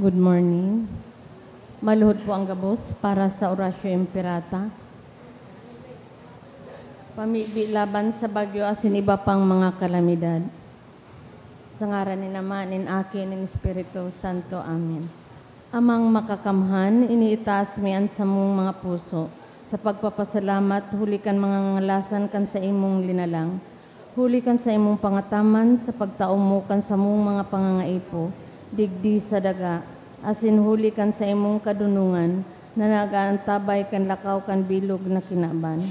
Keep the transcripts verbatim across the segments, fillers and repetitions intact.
Good morning. Maluhod po ang gabos para sa Oratio Imperata. Pamibi laban sa bagyo asin iba pang mga kalamidad. Sa ngaran nin Ama, nin Aki, nin Espiritu Santo. Amen. Amang Makakamhan, iniitaas mi an samong mga puso sa pagpapasalamat huli kan mga ngangalasan kan saimong linalang, huli kan saimong pangataman sa pagtao mo kan samong mga pangangaipo digdi sa daga, asin huli kan saimong kadonongan na nag-aantabay kan lakaw kan bilog na kinaban.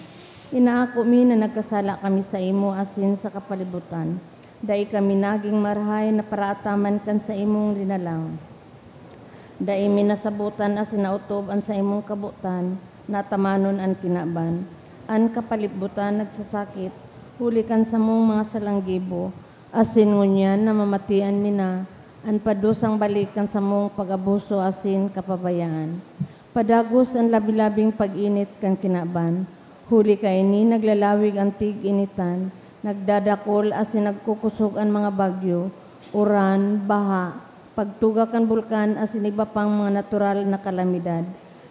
Inaako mi na nagkasala kami saimo asin sa kapalibutan. Dai kami nagin marahay na paraataman kan saimong linalang. Dai mi nasabotan asin naotob an saimong kabotan na atamanon an kinaban. An kapalibutan nagsasakit huli kan samong mga salang gibo, asin ngunyan namamatian mi na an padusang balik kan samong pag-abuso asin kapabayaan. Padagos an labi-labing pag-init kan kinaban, huli kaini naglalawig an tig-initan, nagdadakol asin nagkukosog an mga bagyo, uran, baha, pagtuga kan bulkan asin iba pang mga natural na kalamidad.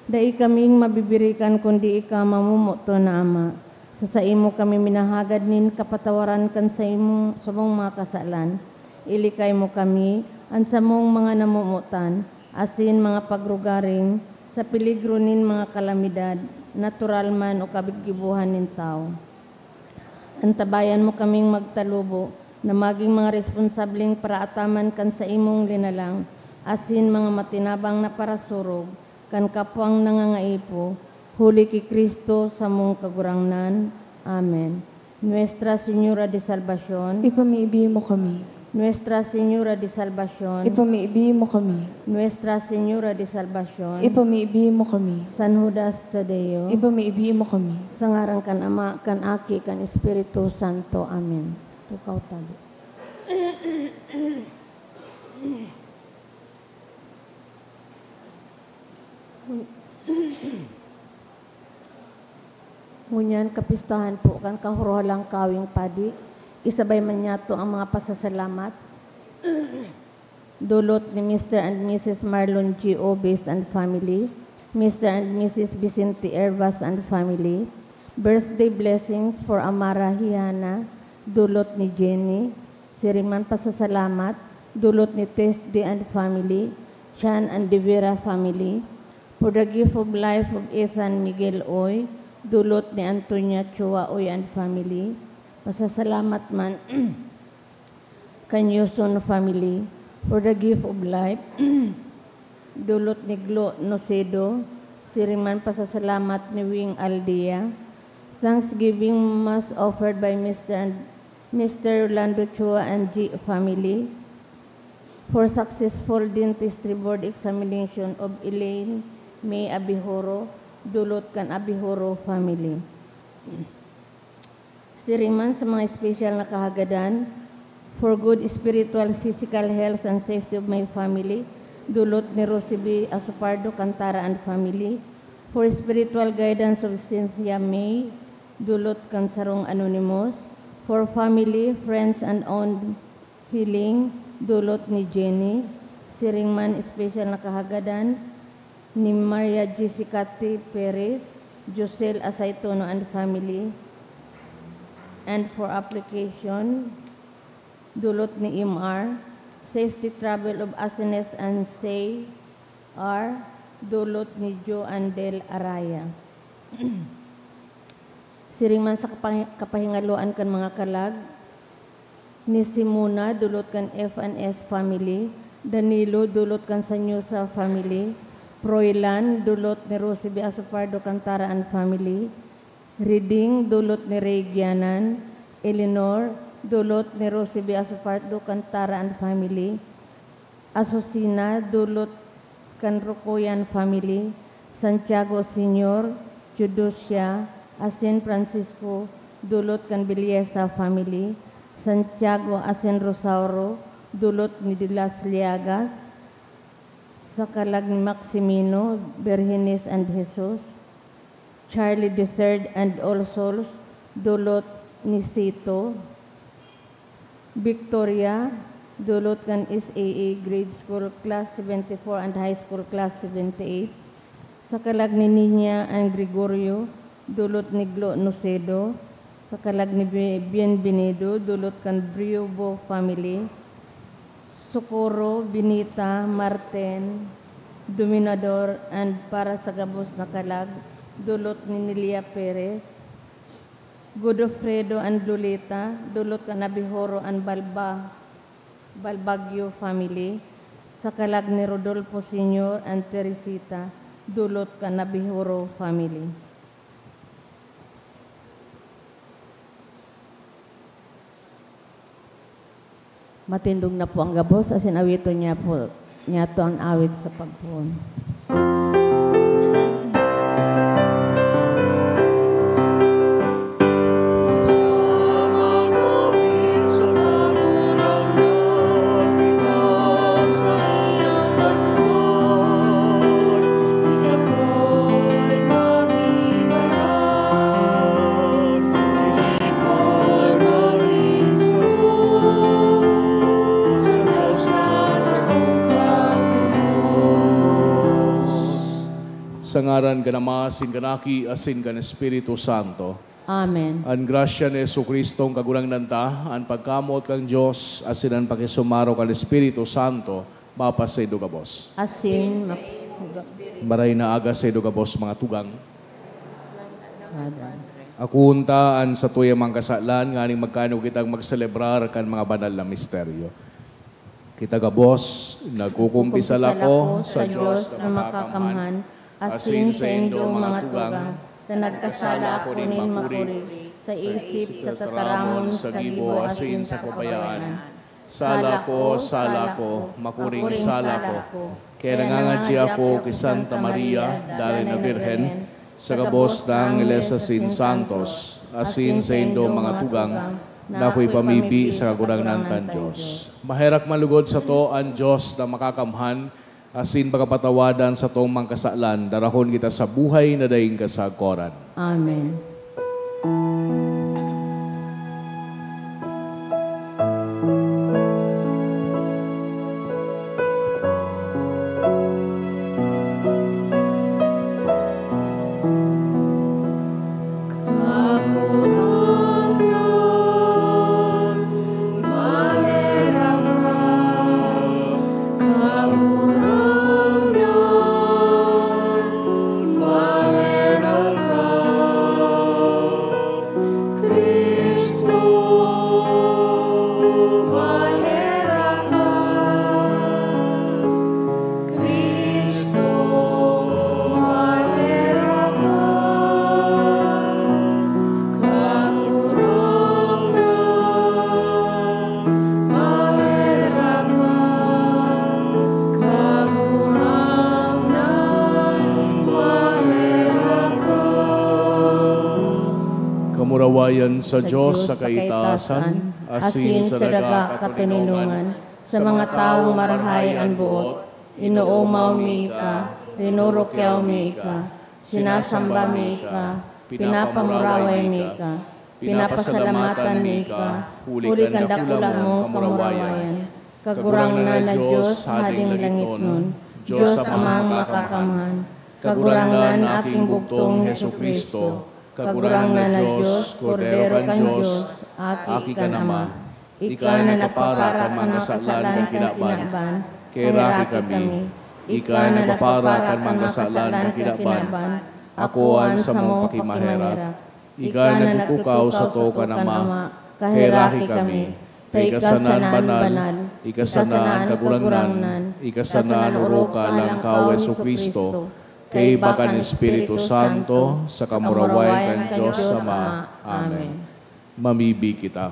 Dai kaming mabibirikan kundi ika, mamomoton na Ama. Sa saimo kami minahagad nin kapatawaran kan saimong, samong mga kasalan. Ilikay mo kami, an samong mga namomotan, asin mga pagrugaring sa peligro nin mga kalamidad, natural man o kagibohan nin tawo. Antabayan mo kaming magtalubo na magin mga responsableng paraataman kan saimong linalang, asin mga matinabang na parasurog kan kapwang nangangaipo, huli ki Cristo samong Kagurangnan. Amen. Nuestra Señora de Salvacion. Ipamibi mo kami. Nuestra Señora de Salvacion. Ipamibi mo kami. Nuestra Señora de Salvacion. Ipamibi mo kami. San Judas Tadeo. Ipamibi mo kami. Sa ngaran kan Ama, kan Aki, kan Espiritu Santo. Amen. Tukaw tabi. Ngunyan, kapistahan po kan Kahorohalang Kawing Padi, isabay man niyato ang mga pasasalamat. Dulot ni Mister and Missus Marlon G. Obes and family, Mister and Missus Vicente Ervas and family, birthday blessings for Amara Hiana, dulot ni Jenny, siring man pasasalamat, dulot ni Tess D and family, Chan and De Vera family, for the gift of life of Ethan Miguel Oy, dulot ni Antonia Chua Oy and family, pasasalamat man kan Yuson family for the gift of life, dulot ni Glo Nocedo, siring man pasasalamat ni Wing Aldea, thanksgiving mass offered by Mister and Mister Rolando Chua and G family, for successful dentistry board examination of Elaine May Abihoro, dulot kan Abihoro family. Siring man sa mga espesyal na kahagadan, for good spiritual, physical health and safety of my family, dulot ni Rosie B Asopardo Cantara and family, for spiritual guidance of Cynthia May, dulot kan sarong anonymous, for family, friends and own healing, dulot ni Jenny, siring man espesyal na kahagadan ni Maria Jessica T Perez, Josel Asaytono and family, and for application, dulot ni M R, safety travel of Aseneth and Say R, dulot ni Joan Del Araya. Siring man sa kapah-, kapahingaloan kan mga kalag, ni Simona, dulot kan F and S family, Danilo, dulot kan Sanyosa family, Froilan, dulot ni Rosie B Asopardo Cantara and family, Reading, dulot ni Ray Gianan, Eleanor, dulot ni Rosie B Asopardo Cantara and family, Asusina, dulot kan Rocoyan family, Santiago Senior, Theodosia, asin Francisco, dulot kan Belleza family, Santiago asin Rosauro, dulot ni De las Llagas, sa kalag ni Maximino, Bergenes and Jesus, Charlie the third and All Souls, dulot ni Sito, Victoria, dulot kan S A A Grade School Class seventy-four and High School Class seventy-eight, sa kalag ni Niña and Gregorio, dulot ni Glo Nocedo, sa kalag ni Bi-, Bienvenido, dulot kan Briobo family, Socorro, Benita, Martin, Dominador, and para sa gabos na kalag, dulot ni Nelia Perez, Godofredo and Lolita, dulot kan Abihoro and Balba-, Balbagyo family, sa kalag ni Rodolfo Senior and Teresita, dulot kan Abihoro family. Matindog na po ang gabos, asin awiton niya po, niyato an awit sa pagpoon. Sa ngaran kan Ama, asin kan Aki, asin kan Espiritu Santo. Amen. An grasya ni Jesu-Cristo, an Kagurangnan ta, an pagkamoot kan Dios, asin an pakisumaro kan Espiritu Santo, mapasaindo gabos. Asin map-, Maray na aga saindo gabos, mga tugang. Father. Akoon ta an satuyang mga kasalan, nganing magkanuya kitang magselebrar kan mga banal na misteryo. Kita gabos, nagkukumpisal ako sa Dios na makakamhan, asin saindong mga tugang, na nagkasala ako nin makuri, sa isip, sa tataramon, sa gibo, asin sa kabayaan. Sala ko, sala ko, makuring sala ko. Kaya nangangadya ako ki Santa Maria, Dalan na Birhen, sa gabos na angheles asin santos, asin saindong mga tugang, na ako'y pamibi sa Kagurangnan kan Dios. Maherak man lugod sato an Dios na makakamhan, asin pakapatawadan satong mga kasalan, darahon kita sa buhay na daing kasagkoran. Amen. Kagurangnan, maherak ka. Kagurangnan, maherak ka. Cristo, maherak ka. Cristo, maherak ka. Kagurangnan, maherak ka. Kagurangnan, maherak ka. Kamurawayan sa Dios sa kaitaasan, asin sa daga katoninongan, sa mga tawong marahay an boot, inoomaw mi ika, rinurukyaw mi ika, sinasamba mi ika, pinapamuraway mi ika, pinapasalamatan mi ika, huli kan dakula mong kamurawayan. Kagurangnan na Dios, Hading langitnon, Dios Amang makakamhan, Kagurangnan na aking bugtong Jesu-Cristo, Kagurangnan na Dios, Kordero kan Dios, Aki kan Ama. Ika na nagpapara kan mga kasalan kan kinaban, kaheraki kami. Ika na nagpapara kan mga kasalan kan kinaban, akoa an samong pakimaherak. Ika na nagtutukaw sato kan Ama, kaheraki kami. Ta ika sana an banal, ika sana an Kagurangnan, ika sana an orog kan Alangkaw Jesu-Cristo, kaiba kan Espiritu Santo, sa kamurawayan kan Dios Ama. Amen. Mamibi kita.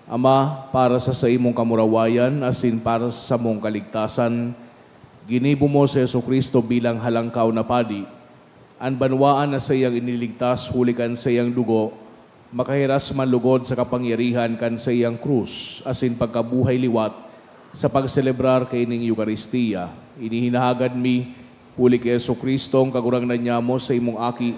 Ama, para sa saimong kamurawayan asin para sa samong kaligtasan, ginibo mo si Jesu-Cristo bilang Halangkaw na Padi. An banwaan na saiyang iniligtas huli kan saiyang dugo, makahiras man lugod sa kapangyarihan kan saiyang krus asin pagkabuhay liwat sa pagselebrar kaining Eukaristia. Ini hinahagad mi, huli ki Jesu-Cristong Kagurangnan nyamo, saimong Aki,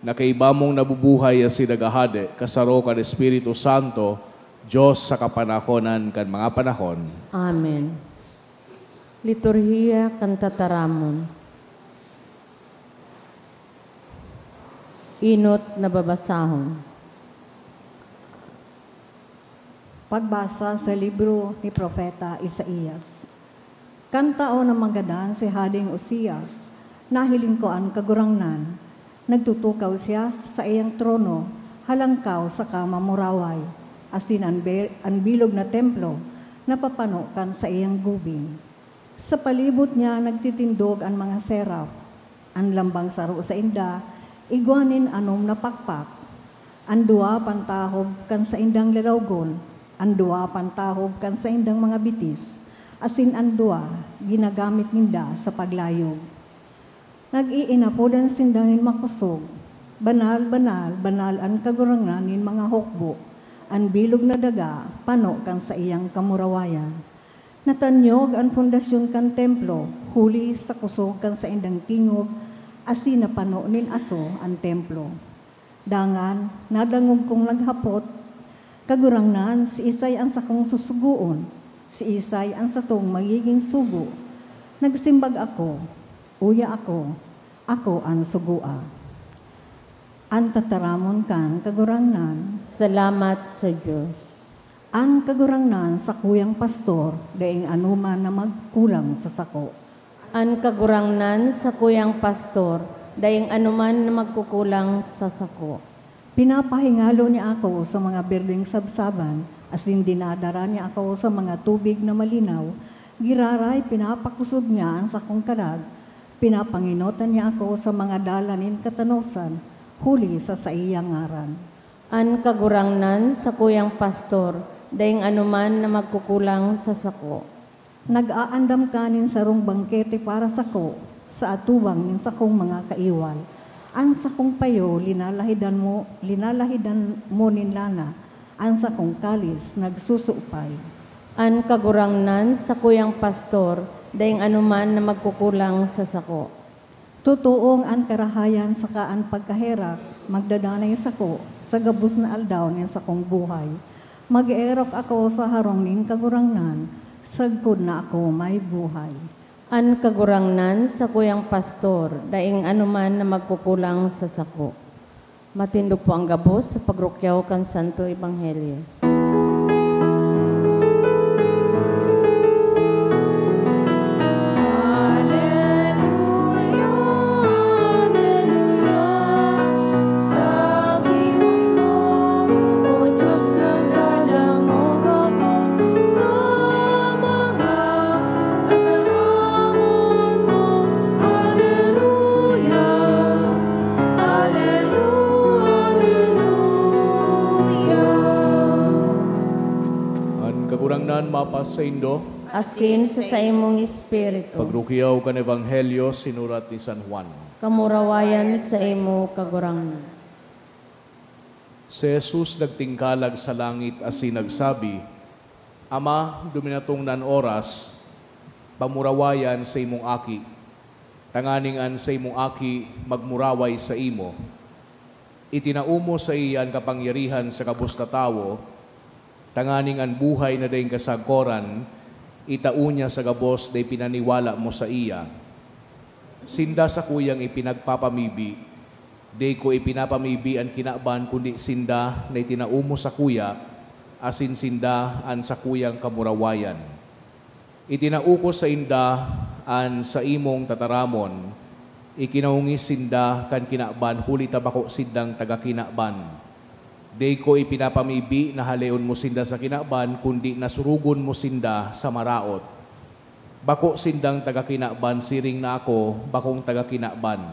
na kaiba mong nabubuhay asin naghahade, kasaro kan Espiritu Santo, Dios sa kapanahonan kan mga panahon. Amen. Liturhiya kan Tataramon. Enot na babasahon. Pagbasa sa libro ni Propeta Isaias. Kan taon na magadan si Hading Uzias, nahiling ko an Kagurangnan. Nagtutukaw siya sa saiyang trono, halangkaw saka mamuraway, asin an be-, an bilog na templo napapano kan saiyang gubing. Sa palibot niya nagtitindog an mga seraf. An lambang saro sainda, igwa nin anom na pakpak. An duwa pantahob kan saindang lalawgon, an duwa pantahob kan saindang mga bitis, asin an duwa ginagamit ninda sa paglayog. Nag-iinapodan sinda nin makosog, "Banal, banal, banal an Kagurangnan nin mga hukbo, an bilog na daga pano kan saiyang kamurawayan." Natanyog an pundasyon kan templo huli sa kosog kan saindang tingog, asin napano nin aso an templo. Dangan, nadangog kong naghapot, "Kagurangnan, siisay an sakong susugoon? Siisay an satong magigin sugo?" Nagsimbag ako, "Uya ako, ako an sugoa." An Tataramon kan Kagurangnan. Salamat sa Dios. An Kagurangnan sakuyang pastor, daing anoman na magkulang sa sako. An Kagurangnan sakuyang pastor, daing anoman na magkukulang sa sako. Pinapahingalo niya ako sa mga berdeng sabsaban, asin dinadara niya ako sa mga tubig na malinaw. Giraray pinapakusog niya an sakong kalag, pinapangenotan niya ako sa mga dalan nin katanosan, huli sa saiyang ngaran. An Kagurangnan sakuyang pastor, daing anoman na magkukulang sa sako. Nag-aandam ka nin sarong bangkete para sako sa atubang nin sakong mga kaiwal. An sakong payo linalahidan mo, linalahidan mo nin lana, an sakong kalis nagsusupay. An Kagurangnan sakuyang pastor, daing anoman na magkukulang sa sako. Totoong an karahayan saka an pagkaherak magdadanay sako sa gabos na aldaw nin sakong buhay. Mag-eerok ako sa harong nin Kagurangnan, sagkod na ako may buhay. An Kagurangnan sakuyang pastor, daing anoman na magkukulang sa sako. Matindog po ang gabos sa pagrukyaw kan Santo Ebanghelyo. Aleluya, aleluya, sa giwan mo, O Dios, nagdadangog ako sa mga tataramon mo. Aleluya, aleluya, aleluya. An Kagurangnan mapasaindo. Asin sa saimong espiritu. Pagrukyaw kan Ebanghelyo sinurat ni San Juan. Kamurawayan saimo, Kagurangnan. Si Jesus nagtingkalag sa langit asin nagsabi, "Ama, duminatong na an oras, pamurawayan sa imong Aki, tanganing an saimong Aki magmuraway saimo. Itinao mo saiya an kapangyarihan sa gabos na tawo, tanganing an buhay na daing kasagkoran itao niya sa gabos na ipinaniwala mo saiya. Sinda sakuyang ipinagpapamibi, dai ko ipinapamibi an kinaban kundi sinda na itinao mo sakuya, asin sinda an sakuyang kamurawayan. Itinao ko sainda an saimong tataramon, ikinaongis sinda kan kinaban huli ta bako sindang taga kinaban. Dai ko ipinapamibi na haleon mo sinda sa kinaban, kundi na surugon mo sinda sa maraot. Bako sindang taga kinaban, siring na ako bakong taga kinaban.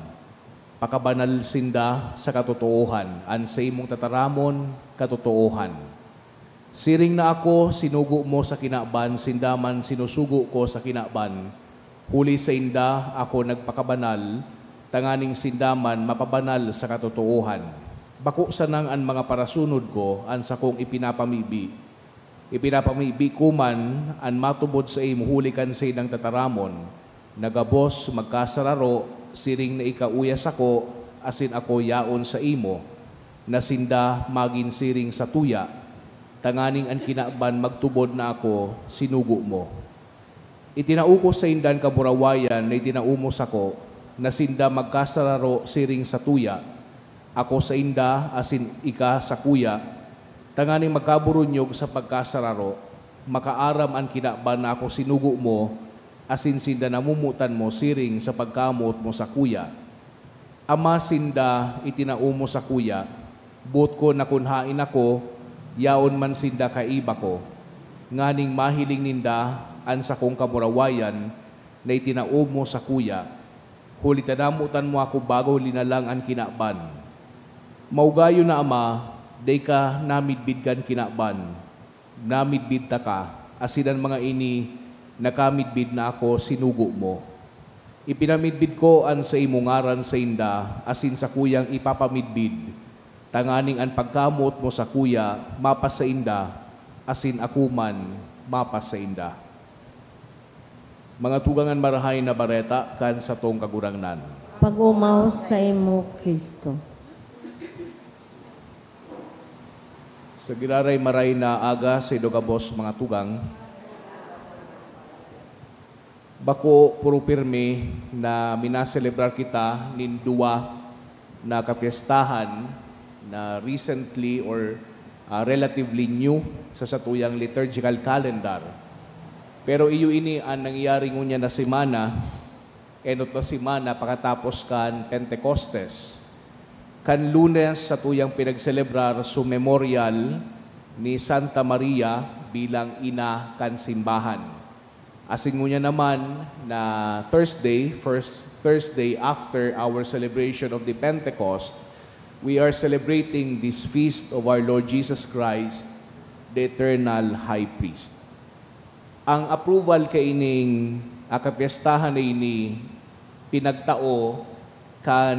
Pakabanal sinda sa katotoohan, an saimong tataramon, katotoohan. Siring na ako sinugo mo sa kinaban, sinda man sinusugo ko sa kinaban. Huli sainda ako nagpakabanal, tanganing sinda man mapabanal sa katotoohan. Bako sanang an mga parasunod ko an sakong ipinapamibi. Ipinapamibi ko man an matubod saimo huli kan saindang tataramon, na gabos magkasararo, siring na ika uya sako asin ako yaon saimo, na sinda magin siring satuya. tanganing an kinaban magtubod na ako sinugo mo. Itinao ko sainda an kamurawayan na itinao mo sako, na sinda magkasararo siring satuya, ako sainda asin ika sakuya, tanganing magkaburunyog sa pagkasararo, makaaram an kinaban na ako sinugo mo, asin sinda namomotan mo siring sa pagkamoot mo sakuya. Ama sinda itinao mo sakuya, boot ko na kun haen ako, yaon man sinda kaiba ko, nganing mahiling ninda an sakong kamurawayan na itinao mo sakuya, huli ta namotan mo ako bago linalang an kinaban. Maugayon na, Ama, dai ka namidbid kan kinaban, namidbid taka, asin an mga ini nakamidbid na ako sinugo mo. Ipinamidbid ko an saimong ngaran sainda asin sakuyang ipapamidbid, tanganing an pagkamoot mo sakuya mapasainda, asin ako man mapasainda. Mga tugang, an Marahay na Bareta kan satong Kagurangnan. Pag-omaw saimo, Cristo. Sa giraray maray na aga, saindo gabos, mga tugang. Bako puro pirmi na minaselebrar kita nin duwa na kapyestahan na recently or, ah, relatively new sa satuyang liturgical calendar. Pero iyo ini an nangyayari ngunyan na semana, enot na semana pakatapos kan Pentecostes. Kan Lunes, satuyang pinagselebrar so memorial ni Santa Maria bilang ina kan simbahan. Asin ngunyan naman na Thursday, first Thursday after our celebration of the Pentecost, we are celebrating this feast of our Lord Jesus Christ, the eternal High Priest. Ang approval kaining, ah, kapyestahan na ini pinagtao kan,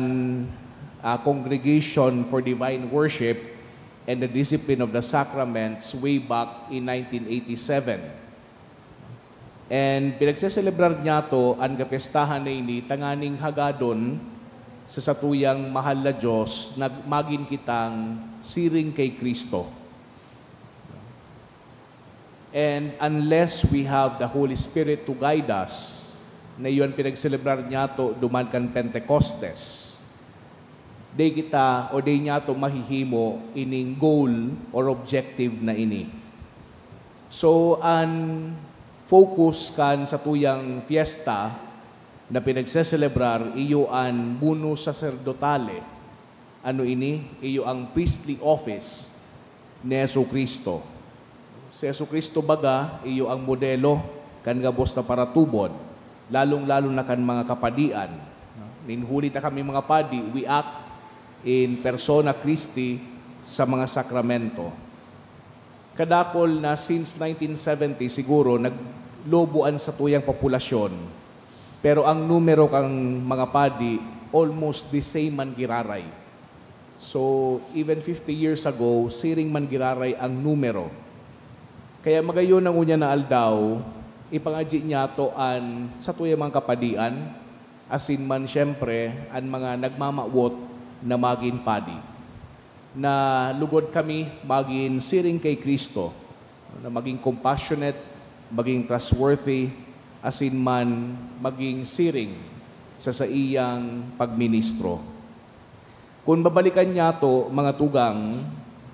ah, Congregation for Divine Worship and the Discipline of the Sacraments way back in nineteen eighty-seven. And pinagseselebrar niyato an kapyestahan na ini tanganing hagadon sa satuyang mahal na Dios na magin kitang siring kay Cristo. And unless we have the Holy Spirit to guide us, na iyon pinagselebrar niyato duman kan Pentecostes, di kita o di niyato mahihimo ining goal or objective na ini. So, an focus kan satuyang fiesta na pinagseselebrar iyo an Munus Sacerdotale. Ano ini? Iyo ang priestly office ni Jesu-Cristo. Si Jesu-Cristo baga, iyo ang modelo kan gabos na paratubod, lalong-lalo na kan mga kapadian. Nin huli ta kami mga padi, we act in persona Christi sa mga sakramento. Kadakol na since nineteen seventy siguro, naglobo an satuyang populasyon. Pero ang numero kan mga padi, almost the same man giraray. So, even fifty years ago, siring man giraray ang numero. Kaya magayon na ngunyan na aldaw, ipangadyi niyato an satuyang mga kapadian, asin man, siyempre, an mga nagmamawot na magin padi. Na lugod kami magin siring kay Cristo, na maging compassionate, maging trustworthy, asin man maging siring sa saiyang pagministro. Kun babalikan niyato, mga tugang,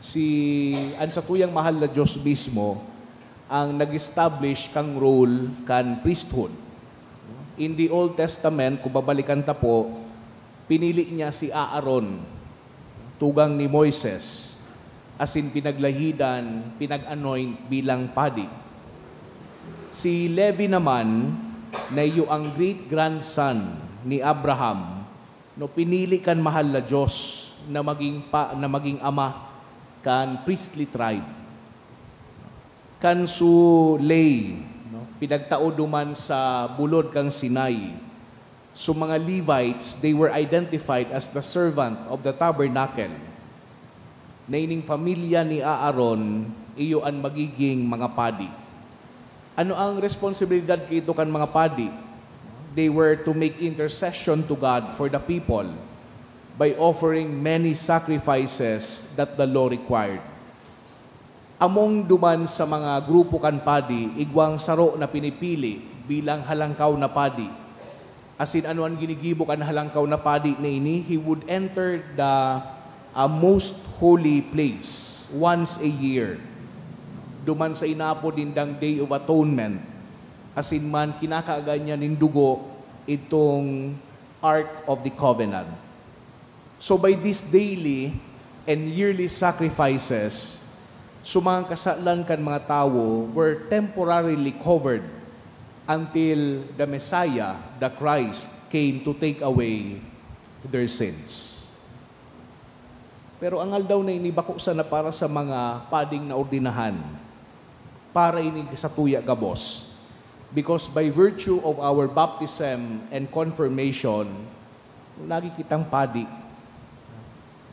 si, an satuyang mahal na Dios mismo ang nag-establish kan role kan priesthood. In the Old Testament, kung babalikan ta po, pinili niya si Aaron, tugang ni Moises, asin pinaglahidan, pinag-anoint bilang padi. Si Levi naman, na iyo ang great-grandson ni Abraham, no, pinili kan mahal na Dios na maging pa, na maging ama kan priestly tribe. Kan su Lay, no, pinagtao duman sa bulod kan Sinai. So, mga Levites, they were identified as the servant of the tabernacle. Na ining pamilya ni Aaron, iyo an magiging mga padi. Ano ang responsibilidad kaito kan mga padi? They were to make intercession to God for the people by offering many sacrifices that the law required. Among duman sa mga grupo kan padi, igwang saro na pinipili bilang halangkaw na padi. Asin ano an ginigibo kan halangkaw na padi na ini? He would enter the, ah, most holy place once a year. Duman sa inapod nindang Day of Atonement, asin man kinakaagan niya nin dugo itong Ark of the Covenant. So by these daily and yearly sacrifices, so mga kasalan kan mga tawo were temporarily covered until the Messiah, the Christ, came to take away their sins. Pero ang aldaw na ini bako sana para sa mga pading naordinahan. Para ini satuya gabos. Because by virtue of our baptism and confirmation, lagi kitang padi.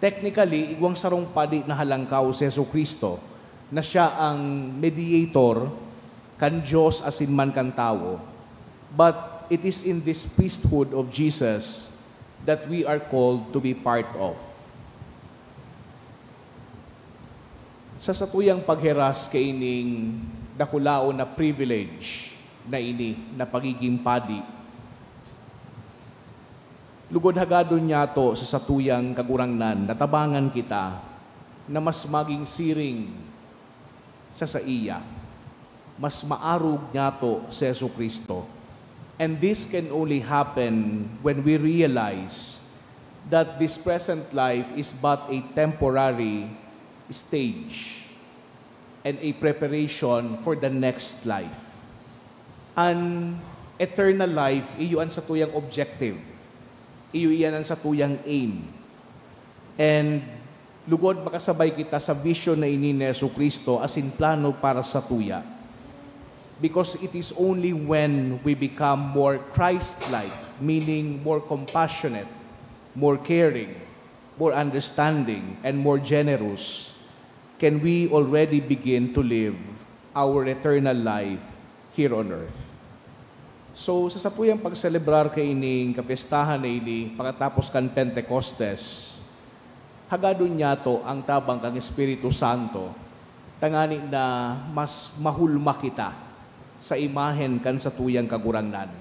Technically, igwang sarong padi na halangkaw si Jesu-Cristo, na siya ang mediator kan Dios asin man kan tawo. But it is in this priesthood of Jesus that we are called to be part of. Sa satuyang pagheras kaining dakulaon na privilege na ini na pagiging padi, lugod hagadon niyato sa satuyang Kagurangnan na tabangan kita na mas maging siring sa saiya, mas maarog niyato si Jesu-Cristo. And this can only happen when we realize that this present life is but a temporary stage and a preparation for the next life. An eternal life, iyo an satuyang objective. Iyo iyan an satuyang aim. And lugod makasabay kita sa vision na ini ni Jesu-Cristo asin plano para satuya. Because it is only when we become more Christ-like, meaning more compassionate, more caring, more understanding, and more generous, can we already begin to live our eternal life here on earth. So, sa satuyang pagselebrar kaining kapyestahan na ini, pakatapos kan Pentecostes, hagadon niyato ang tabang kan Espiritu Santo, tangani na mas mahulma kita sa imahen kan satuyang Kagurangnan,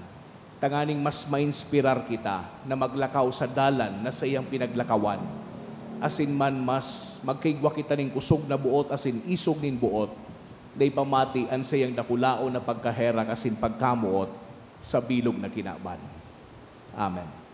tanganing mas mainspirar kita na maglakaw sa dalan na saiyang pinaglakawan, asin man mas magkaigwa kita nin kusog na boot asin isog nin boot na ipamati an saiyang dakulaon na pagkaherak asin pagkamoot sa bilog na kinaban. Amen.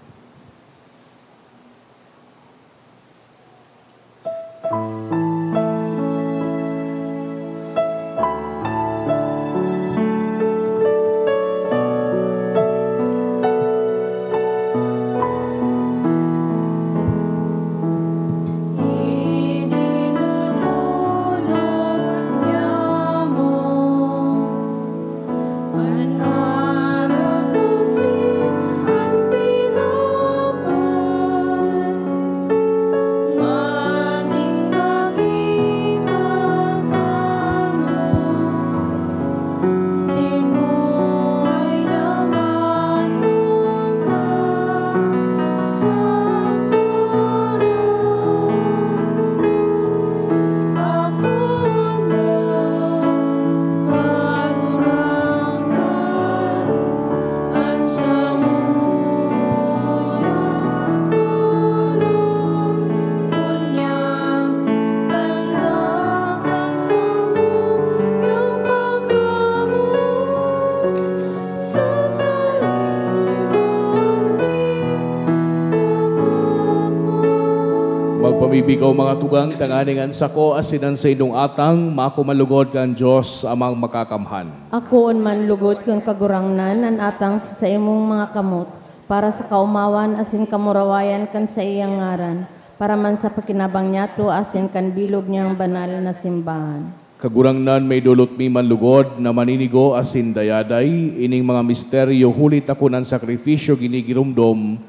Magpamibi kaw, mga tugang, tanganing an sako asin an saindong atang maako man lugod kan Dios Amang Makakamhan. Akoon man lugod kan Kagurangnan an atang sa saimong mga kamot, para sa kaomawan asin kamurawayan kan saiyang ngaran, para man sa pakinabang niyato asin kan bilog niyang banal na simbahan. Kagurangnan, may dulot mi man lugod na maninigo asin dayaday ining mga misteryo, huli ta kun an sakrifisyo ginigiromdom,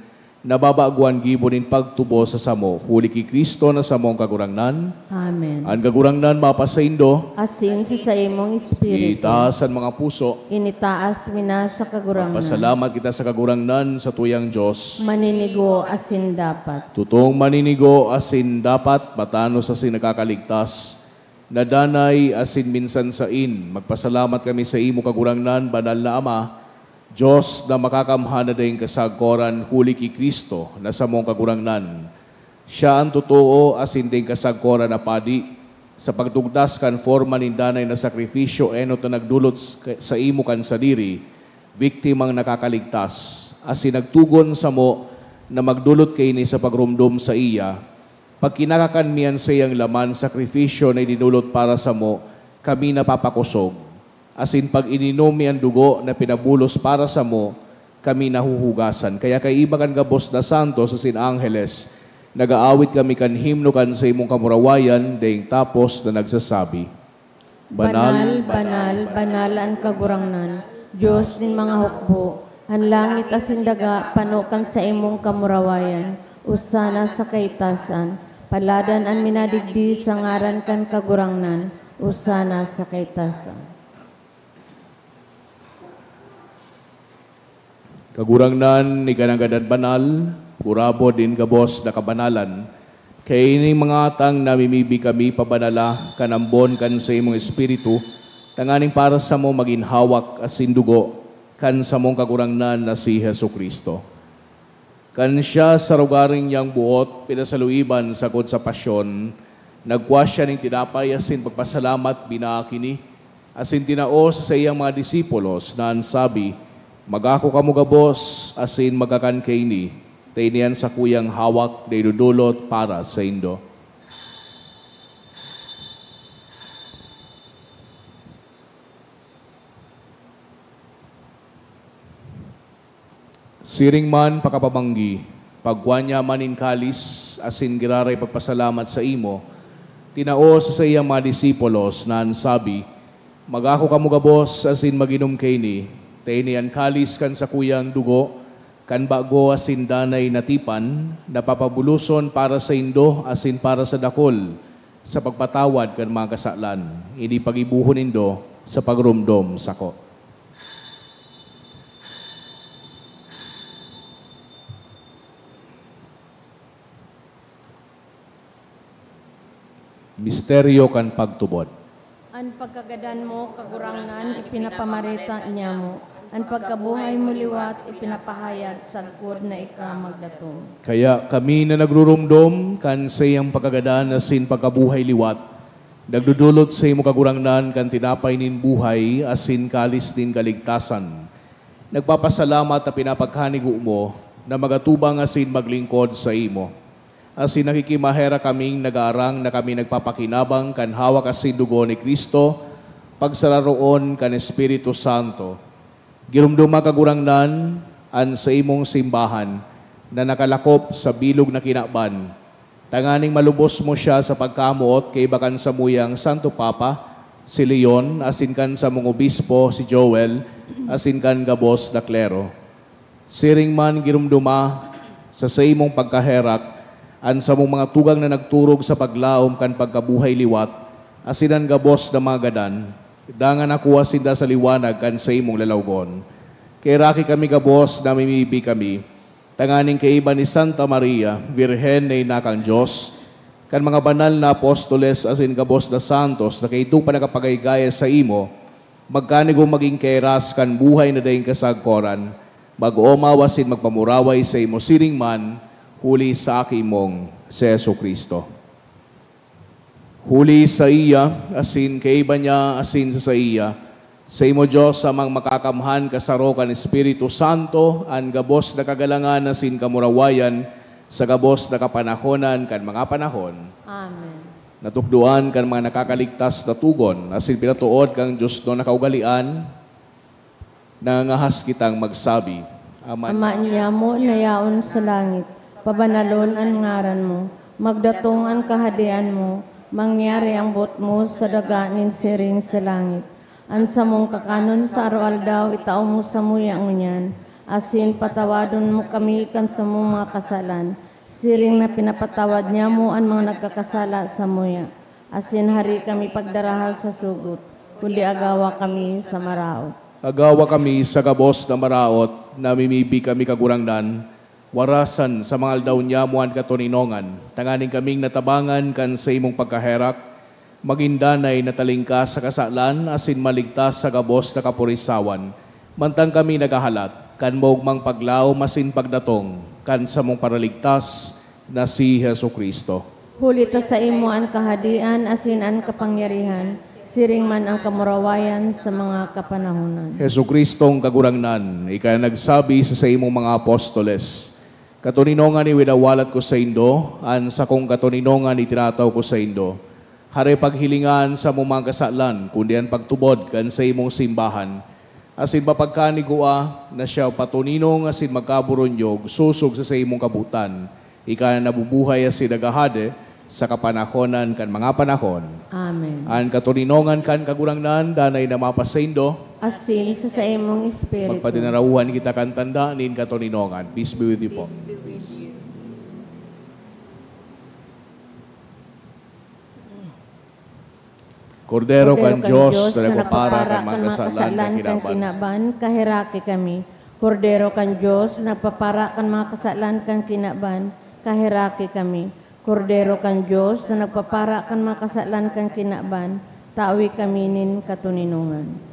nababagoan gibo nin pagtubos sa samo, huli ki Cristo na samong Kagurangnan. Amen. An Kagurangnan mapasaindo. Asin sa saimong espiritu. Itaas an mga puso. Initaas mi na sa Kagurangnan. Magpasalamat kita sa Kagurangnan, satuyang Dios. Maninigo asin dapat. Totoong maninigo asin dapat, matanos asin nakakaligtas. Na danay asin minsan sain, magpasalamat kami saimo, Kagurangnan, Banal na Ama, Dios na makakamhan na daing kasagkoran, huli ki Cristo na samong Kagurangnan. Siya an totoo asin daing kasagkoran na Padi. Sa pagtugdas kan forma nin danay na sakrifisyo, enot na nagdolot s-, saimo kan sadiri, biktimang nakakaligtas, asin nagtugon samo na magdolot kaini sa pagromdom saiya. Pagkinakakan mi an saiyang laman, sakrifisyo na idinolot para samo, kami napapakosog. Asin pag ininom mi an dugo na pinabulos para samo, kami nahuhugasan. Kaya kaiba kan gabos na santos asin angheles, nag-aawit kami kan himno kan saimong kamurawayan, daing tapos na nagsasabi, "Banal, banal, banal an Kagurangnan, Dios nin mga hukbo. An langit asin daga pano kan saimong kamurawayan. Osana sa kaitasan. Paladan an minadigdi sa ngaran kan Kagurangnan. Osana sa kaitasan." Kagurangnan, ika nanggad an banal, gurabo nin gabos na kabanalan. Kaya ining mga atang namimibi kami, pabanala kan ambon kan saimong Espiritu, tanganing para samo magin hawak asin dugo kan samong Kagurangnan na si Jesu-Cristo. Kan siya sa rogaring niyang buot pinasaluiban sagkod sa pasyon, nagkua siya nin tinapay asin pagpasalamat, binaak ini, asin tinao sa saiyang mga disipulos na an sabi, "Mag-ako kamo gabos asin magkakan kaini, ta ini an sakuyang hawak na idodolot para saindo." Siring man pakapamanggi, pagkua niya man nin kalis asin giraray pagpasalamat saimo, tinao sa saiyang mga disipulos na an sabi, "Mag-ako kamo gabos asin mag-inom kaini, ta ini an kalis kan sakuyang dugo kan bago asin danay na tipan, na papabuloson para saindo asin para sa dakul sa pagpatawad kan mga kasalan. Ini paggibohon nindo sa pagromdom sako." Misteryo kan pagtubod. An pagkagadan mo, Kagurangnan, ipinapamareta niamo. An pagkabuhay mo liwat, ipinapahayag sagkod na ika magdatong. Kaya kami na nagruromdom kan saiyang pagkagadan asin pagkabuhay liwat, nagdodolot saimo, Kagurangnan, kan tinapay nin buhay asin kalis nin kaligtasan. Nagpapasalamat ta pinapagkanigo mo na magatubang asin maglingkod saimo. Asin nakikimaherak kaming nagaarang na kami nagpapakinabang kan hawak asin dugo ni Cristo, pagsararoon kan Espiritu Santo. Giromdoma, Kagurangnan, an saimong simbahan na nakalakop sa bilog na kinaban, tanganing malubos mo siya sa pagkamoot kaiba kan samuyang Santo Papa, si Leon, asin kan samong obispo, si Joel, asin kan gabos na klero. Siring man, giromdoma sa saimong pagkaherak an samong mga tugang na nagturog sa paglaom kan pagkabuhay liwat, asin an gabos na mga gadan, dangan nakua sinda sa liwanag kan saimong lalawgon. Kaheraki kami gabos, namimibi kami, tanganing kaiba ni Santa Maria, Birhen na ina kan Dios, kan mga banal na apostoles asin gabos na santos na kaidto pa nakapagaygaya saimo, magkanigo magin kaheras kan buhay na daing kasagkoran, mag-omaw asin magpamuraway saimo siring man, huli sa Aki mong si Jesu-Cristo. Huli saiya, asin kaiba niya, asin sa saiya, saimo, Dios Amang Makakamhan, kasaro kan Espiritu Santo, an gabos na kagalangan asin kamurawayan sa gabos na kapanahonan kan mga panahon. Amen. Natukdoan kan mga nakakaligtas na togon, asin pinatood kan Dios na kaugalean, nangangahas kitang magsabi, Ama, Ama niamo na yaon sa langit, pabanalon an ngaran mo, magdatong an kahadean mo, mangyari an boot mo sa daga nin siring sa langit. An samong kakanon sa aroaldaw itao mo samuya ngunyan, asin patawadon mo kami kan samong mga kasalan, siring na pinapatawad niamo an mga nagkakasala samuya. Asin hari kami pagdaraha sa sugot, kundi agawa kami sa maraot. Agawa kami sa gabos na maraot, namimibi kami, Kagurangnan, warasan sa mga aldaw niamo an katoninongan, tanganing kaming natabangan kan saimong pagkaherak, Magin danay na talingkas sa kasalan asin maligtas sa gabos na kapurisawan, mantang kami naghahalat kan maogmang paglaom asin pagdatong kan samong Paraligtas na si Jesu-Cristo. Huli ta saimo an kahadian asin an kapangyarihan, siring man an kamurawayan sa mga kapanahonan. Jesu-Cristong Kagurangnan, ika an nagsabi sa saimong mga apostoles, "Katoninongan iwinawalat ko saindo, an sakong katoninongan itinataw ko saindo." Hare paghilinga an samong mga kasalan, kundi an pagtubod kan saimong simbahan, asin mapagkanigua na siya patoninong asin magkaburunyog sosog sa saimong kabotan. Ika na nabubuhay asin naghahade sa kapanahonan kan mga panahon. Amen. An katoninongan kan Kagurangnan danay na mapasaindo. Asin sa saimong espiritu. Magpadinarauhan kita kan tanda nin katoninongan. Peace be with you po. Peace be with you. Kordero kan Dios na nagpapara kan mga kasalan kan kinaban, kaheraki kami. Kordero kan Dios na nagpapara kan mga kasalan kan kinaban, kaheraki kami. Kordero kan Dios na nagpapara kan mga kasalan kan kinaban, tawi kami nin katoninongan.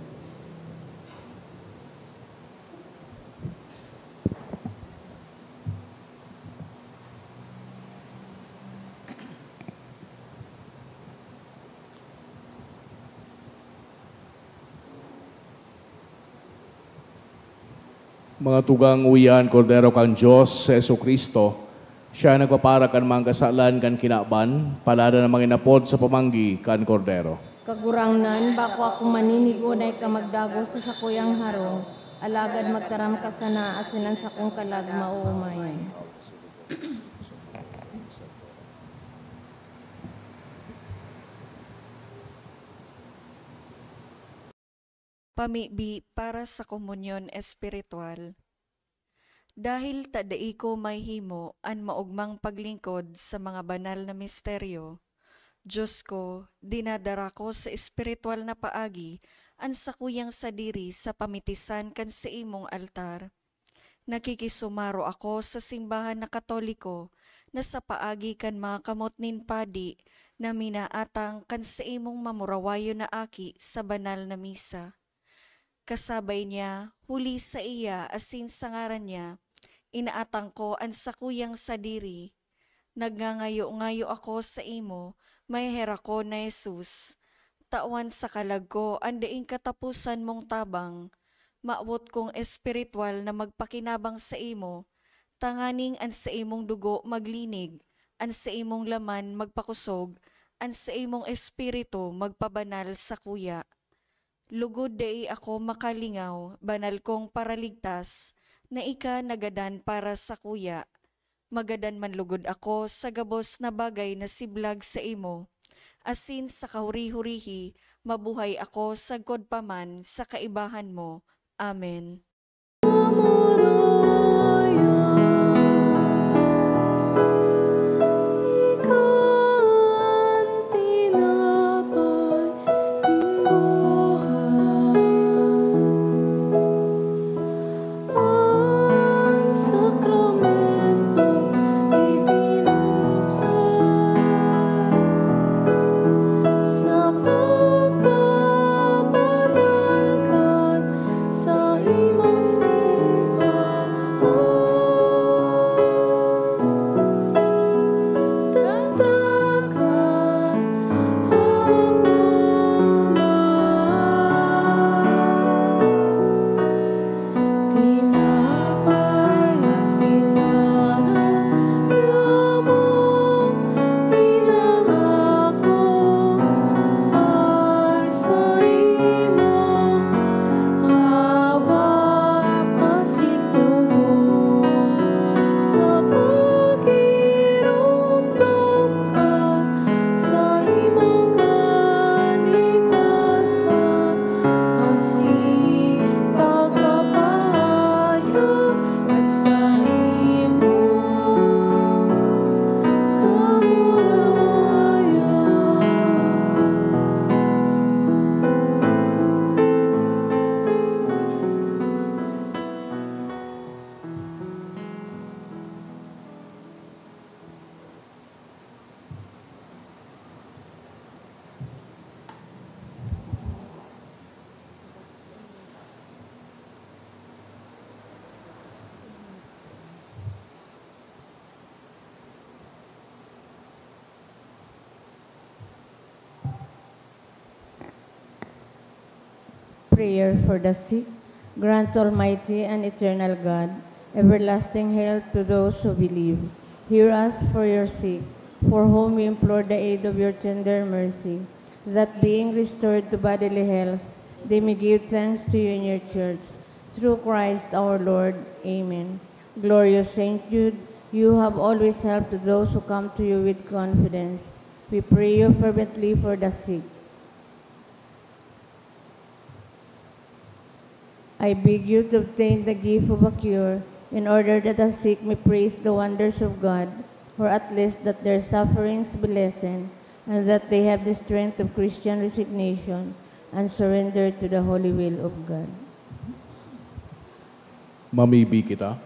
Mga tugang, uya an Kordero kan Dios, si Jesu-Cristo. Siya an nagpapara kan mga kasalan kan kinaban, paladan an mga inapod sa pamanggi kan Kordero. Kagurangnan, bako ako maninigo na ika magdagos sa sakuyang harong, alagad magtaram ka sana asin an sakong kalag maoomayan. Pamibi para sa komunyon espiritual. Dahil ta dai ko mahimo an maogmang paglingkod sa mga banal na misteryo, Dios ko, dinadara ko sa espiritual na paagi an sakuyang sadiri sa pamitisan kan saimong altar. Nakikisumaro ako sa simbahan na Katoliko na sa paagi kan mga kamot nin padi na minaatang kan saimong mamurawayon na aki sa banal na misa. Kasabay niya, huli saiya asin sa ngaran niya, inaatang ko an sakuyang sadiri. Nagngangayo-ngayo ako saimo, maheherakon na Jesus. Tawan sa kalag ko an daing kataposan mong tabang. Mawot kong espiritual na magpakinabang saimo, tanganing an saimong dugo maglinig, an saimong laman magpakosog, an saimong espiritu magpabanal sakuya. Lugod dai ako makalingaw, banal kong Paraligtas, na ika nagadan para sakuya. Magadan man lugod ako sa gabos na bagay na siblag saimo, asin sa kahuri-hurihi mabuhay ako sagkod pa man sa kaibahan mo. Amen. An sakramentong itinusod sa pagpapabanal kan saimo Prayer for the sick. Grant, Almighty and eternal God, everlasting health to those who believe. Hear us for your sick, for whom we implore the aid of your tender mercy, that being restored to bodily health, they may give thanks to you in your church. Through Christ our Lord. Amen. Glorious Saint Jude, you have always helped those who come to you with confidence. We pray you fervently for the sick. I beg you to obtain the gift of a cure, in order that the sick may praise the wonders of God, or at least that their sufferings be lessened, and that they have the strength of Christian resignation and surrender to the holy will of God. Mamibi kita.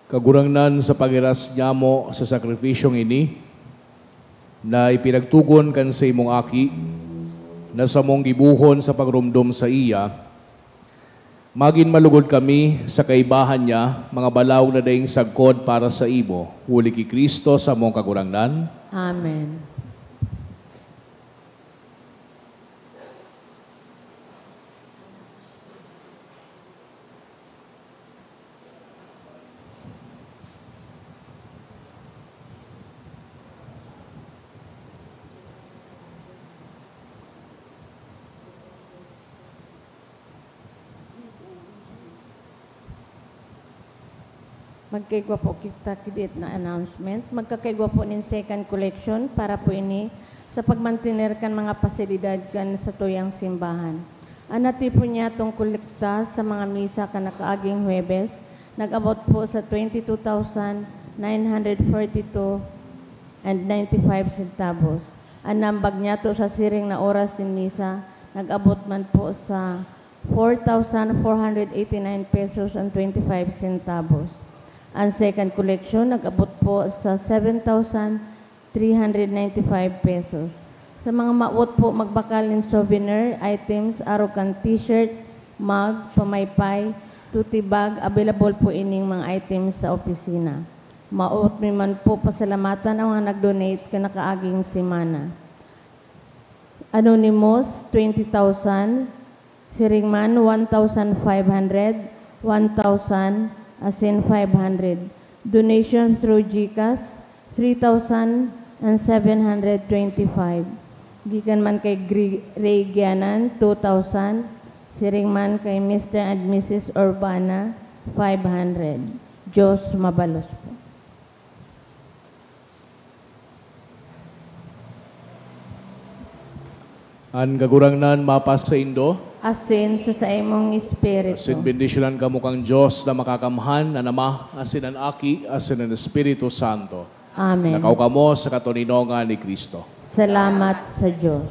Kagurangnan, sa paghiras nyamo sa sakripisyong ini, na ipinagtugon kan saimong Aki, na samong gibohon sa pagromdom saiya, magin malugod kami sa kaibahan niya, mga balaog na daing sagkod para saimo, huli ki Cristo samong Kagurangnan. Amen. Magkaigwa po kita ki diit na announcement. Magkakaigwa po nin second collection para po ini sa pagmantener kan mga pasilidad kan satuyang simbahan. An natipon niyatong kolekta sa mga misa kan nakaaging Huwebes nag-abot po sa twenty-two thousand nine hundred forty-two and ninety-five centavos. An nambag niyato sa siring na oras nin misa nag-abot man po sa four thousand four hundred eighty-nine pesos and twenty-five centavos. An second collection nag-abot po sa seven thousand three hundred ninety-five pesos. Sa mga mawot po magbakal nin souvenir items, arog kan t-shirt, mug, pamaypay, tote bag, available po ining mga items sa opisina. Mawot mi man po pasalamatan an mga nag-donate kan nakaaging semana. Anonymous, twenty thousand. Siring man, one thousand five hundred, one thousand, asin five hundred. Donation through GCash, three thousand and seven hundred twenty-five. Gikan man kay Gre-, Ray Gianan, two thousand. Siring man kay Mister and Missus Urbana, five hundred. Diyos mabalos po. An Kagurangnan mapasaindo. Asin sa saimong espiritu. Asin bendisyonan kamo kan Dios na Makakamhan, an Ama, asin an Aki, asin an Espiritu Santo. Amen. Lakaw kamo sa katoninongan ni Cristo. Salamat sa Dios.